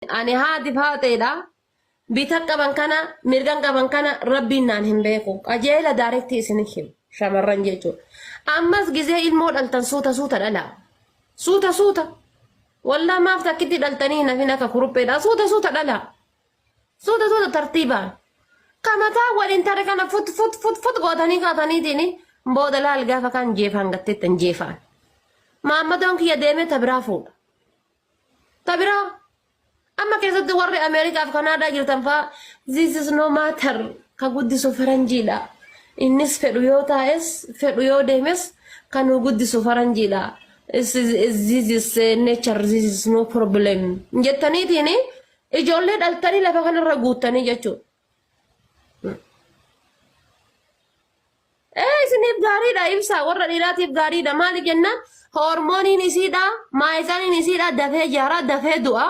Ani haati faaxeedha. Bita qaban kana mirgan qaban kana rabbiin naan hin beeku. Qajeela daarektii isin himu shamarran jechuudha. Ammas gizee ilmoo dhaltan suuta suuta dhalaa. Suuta suuta. Wallaa maaf takkitti dhaltanii hin hafin akka kurupheedha. Suuta suuta dhalaa. Suuta suuta tartiibaan. Kamataa waliin tare kana fut fut fut fut gootanii kaataniitiin booda laal gaafa kaan jeefaan gatteettan jeefaan. Maammadoon kiyya deemee ta biraa fuudha. Ta biraa amma keessatti warri Ameerikaaf Kanaadaa jirtan faa this is no matter ka guddisu faranjiidha. Innis fedhu yoo taa'es fedhu yoo deemes kan nu guddisu faranjiidha. This is nature, this is no problem. Jettaniitiin ijoollee dhaltanii lafa kanarra guuttanii jechuudha. Ee isiniif gaariidha ibsa warra dhiiraatiif gaariidha maali jennaan hormooniin isiidha maayisaniin isiidha dafee jaara dafee du'a.